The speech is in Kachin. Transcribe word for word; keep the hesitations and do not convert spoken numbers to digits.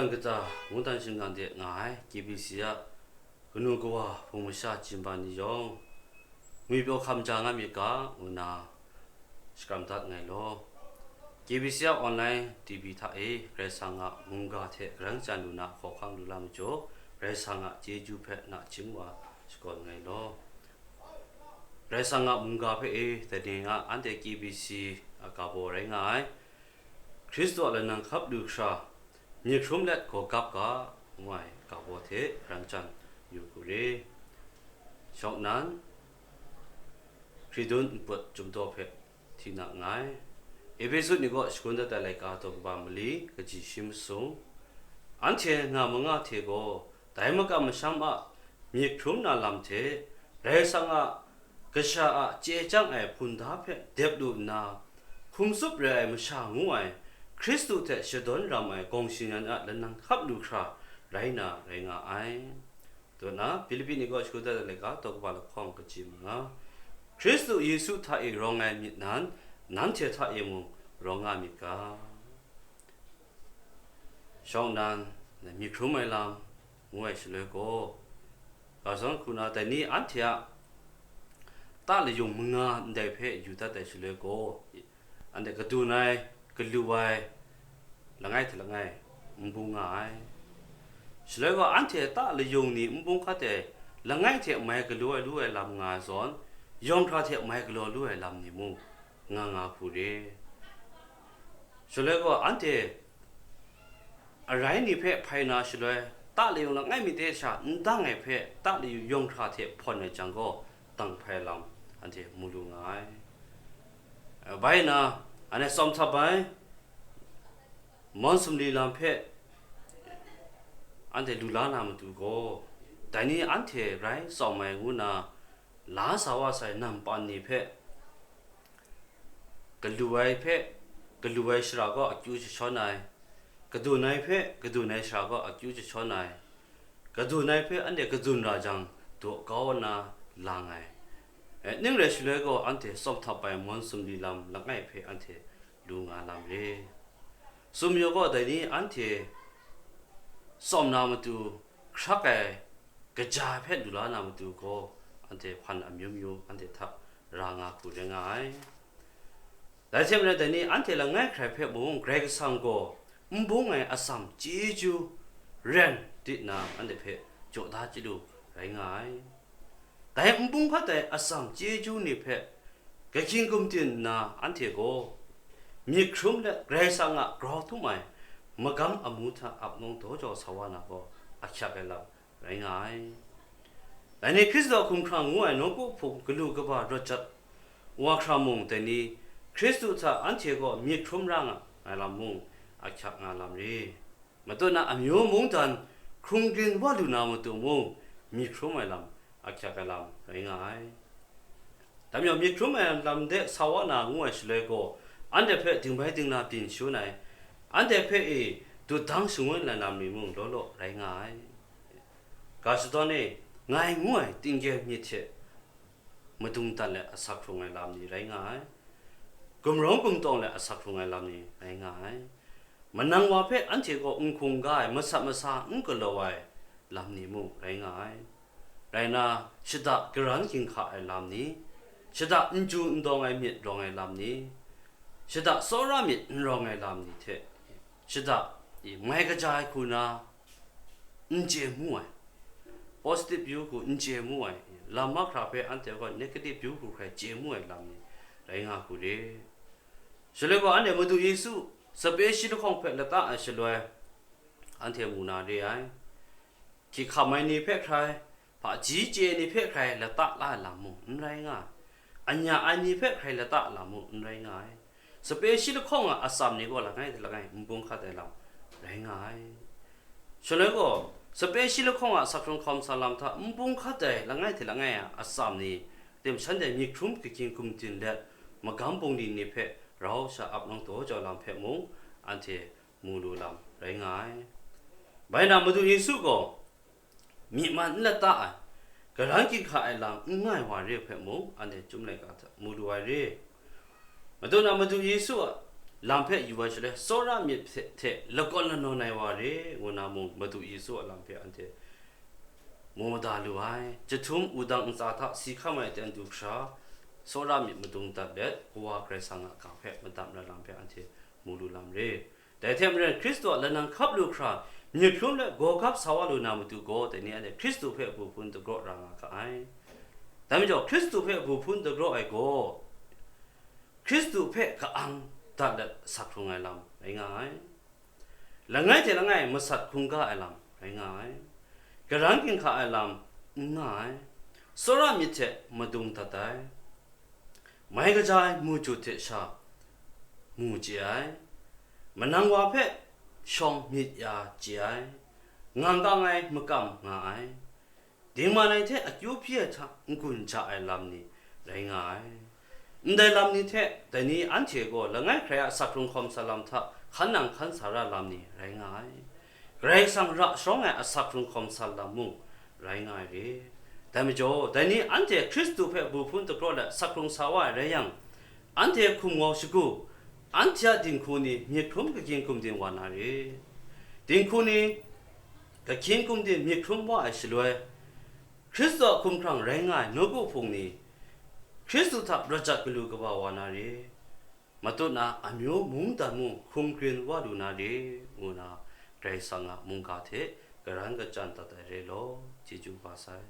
Kata mungdan shingkang de nga ai K B C a kanu kawa hpung masha jinban ni yawng, ngwi pyaw hkam ja nga myit ga, ngu nna shakram dat nngai law. K B C a online T V hta e Karai Kasang a mungga hte karang chyan lu na hkawhkam lu la majaw, Karai Kasang a chyeju hpe nachying wa shakawn nngai law. Karai Kasang a mungga hpe e, dai ni a anhte K B C a ga baw rai nga ai, Hkristu a lanang hkap lu hkra, myit hkrum let gaw gap ga, ngu ai ga baw hte rang chyan yu hku re. Shawng nnan, hkridun nput chyum daw hpe hti na nngai. Epesu ni kaw shagun dat ai laika daw kaba mali kaji shi masung, anhte nga manga hte gaw dai makam masham a myit hkrum na lam hte, Karai Kasang a kasha a chye chyang ai hpun da hpe dep lu nna, hkum tsup rai ai masha ngu ai Hkristu hte shadawn ram ai gawng shingyan a lanang hkap lu hkra rai na rai nga ai. Dawna Hpilipi ni kaw shagu dat ai laika daw kaba lahkawng kaji manga, Hkristu Yesu hta e rawng ai myit nan, nanhte hta e mung rawng nga myit ga. Shawng nnan, myit hkrum ai lam ngu ai shaloi gaw, ga zawn hku na dai ni anhte a ta layung manga ndai hpe yu dat ai shaloi gaw, anhte kadun ai, galu ai, langai hte langai n bung nga ai. Shaloi gaw, anhte ta layung ni n bung hkat ai, langai hte mai galaw ai lu ai lam nga ai zawn, yawng hkra hte mai galaw lu ai lam ni mung nga nga hku re. Shaloi gaw, anhte arai ni hpe hpai na shaloi, ta layung langai mi de sha n dang ai hpe, ta layung yawng hkra hte hpawn ai jang gaw, dang hpai lam anhte mu lu nga ai. Bai nna, anhte tsawm htap ai, mawn sumli lam hpe anhte lu la na matu gaw, dai ni anhte rai tsawm ai ngu nna, la sa wa sai nampan ni hpe, galu ai hpe, galu ai shara gaw akyu jashawn ai, kadun ai hpe, kadun ai shara gaw akyu jashawn ai, kadun ai hpe anhte kadun ra jang, daw kau nna lang ai. E, ning rai shaloi gaw, anhte tsawm htap ai mawn sumli lam langai hpe anhte lu nga lam re. Sumyaw gaw, dai ni anhte tsawm na matu, hkrak ai kaja hpe lu la na matu gaw, anhte hpan amyu myu anhte hta ra nga hku rai nga ai. Dai hte maren, dai ni anhte langai hkrai hpe mung Karai Kasang gaw n bung ai atsam chyeju ren di nna anhte hpe jaw da chyalu rai nga ai. Dai n bung hkat ai atsam chyeju ni hpe kahkying gumtin nna anhte gaw myit hkrum let Karai Kasang a grau htum ai magam amu hta ap nang daw jaw sa wa na gaw ahkyak ai lam rai nga ai. Dai ni Hkristu a hkumhkrang ngu ai nawku hpung galu kaba rawt jat wa hkra mung, dai ni Hkristu hta anhte gaw myit hkrum ra nga ai lam mung ahkyak nga lam re. Matu na amyu mungdan hkrung grin wa lu na matu mung myit hkrum ai lam ahkyak ai lam rai nga ai. Dai majaw, myit hkrum ai lam de sa wa na ngu ai shaloi gaw, anhte hpe dingbai dingna byin shangun ai, anhte hpe e dut dang shangun ai lam ni mung law law rai nga ai. Ga shadawn e, ngai ngu ai tinggen myit hte madung dat let asak hkrung ai lam ni rai nga ai. Gumrawng gumtawng let asak hkrung ai lam ni rai nga ai. Manang wa hpe anhte gaw n hkungga ai, masat masa n galaw ai lam ni mung rai nga ai. Rai nna, shada karan ginhka ai lam ni, shada n chyu n dawng ai myit rawng ai lam ni, shada tsawra myit n rawng ai lam ni hte, shada mai kaja ai hku na n chye mu ai, positive view hku n chye mu ai, lam mahkra hpe anhte gaw negative view hku hkrai chye mu ai lam ni rai nga hku re. Shaloi gaw, anhte Madu Yesu sape shi lahkawng hpe lata ai shaloi, anhte mu na re ai. Hkying hkam ai ni hpe hkrai, hpaji chye ai ni hpe hkrai lata la ai lam mung n rai nga ai. Anya ai ni hpe hkrai lata lam mung n rai nga ai. Sape shi lahkawng a atsam ni gaw langai hte langai n bung hkat ai lam rai nga ai. Shaloi gaw, sape shi lahkawng a asak hkrung hkawm sa lam hta n bung hkat ai langai hte langai a atsam ni, tim shanhte myit hkrum kahkying gumtin let, magam bungli ni hpe rau sha ap nang daw jau lam hpe mung, anhte mu lu lam rai nga ai. Bai na, Madu Yesu gaw myi man n lata ai, karan ginhka ai lam n nga ai wa re hpe mung, anhte Chyum laika hta mu lu ai re. Madu na, Madu Yesu a lam hpe yu ai shaloi, tsawra myit hte, hte lakawn lanawn ai wa re, ngu na mung, Madu Yesu a lam hpe anhte mu da lu ai. Jahtum wudang ntsa hta si hkam ai ten du hkra, tsawra myit madung dat let, Kawa Karai Kasang a ga hpe madam na lam hpe anhte mu lu lam re. Dai hte maren, Hkristu a lanang hkap lu hkra, myit hkrum let gawgap sa wa lu na matu gaw, dai ni anhte Hkristu hpe bu hpun dagraw ra nga ga ai. Dai majaw, Hkristu hpe bu hpun dagraw ai gaw, Hkristu hpe ka-ang dat let asak hkrung ai lam rai nga ai. Langai hte langai masat hkungga ai lam rai nga ai. Karan ginhka ai lam n nga ai. Tsawra myit hte madung dat ai. Mai kaja ai mu jut hte sha mu chye ai. Manang wa hpe shawng myit ya chye ai. Ngang kang ai makam nga ai. Dingman ai hte akyu hpyi ai hta n-gun ja ai lam ni rai nga ai. Ndai lam ni hte dai ni anhte gaw langai hkrai a asak hkrung hkawm sa lam hta hkan nang hkan sa ra lam ni rai nga ai. Karai Kasang ra sharawng ai asak hkrung hkawm sa lam mung rai nga ai re. Dai majaw, dai ni anhte Hkristu hpe bu hpun dagraw let asak hkrung sa wa ai rai yang, anhte hkum ngau shagu, anhte a dinghku ni myit hkrum kagying kumdin wa na re. Dinghku ni kahkyin kumdin myit hkrum wa ai shaloi, Hkristu a hkumhkrang rai nga ai nawku hpung ni Hkristu hta rawt jat galu kaba wa na re. Matut na amyu mungdan mung hkungrin wa lu na re, ngu na Karai Kasang a mungga hte karan kachyan dat ai re law, chyeju kaba sai.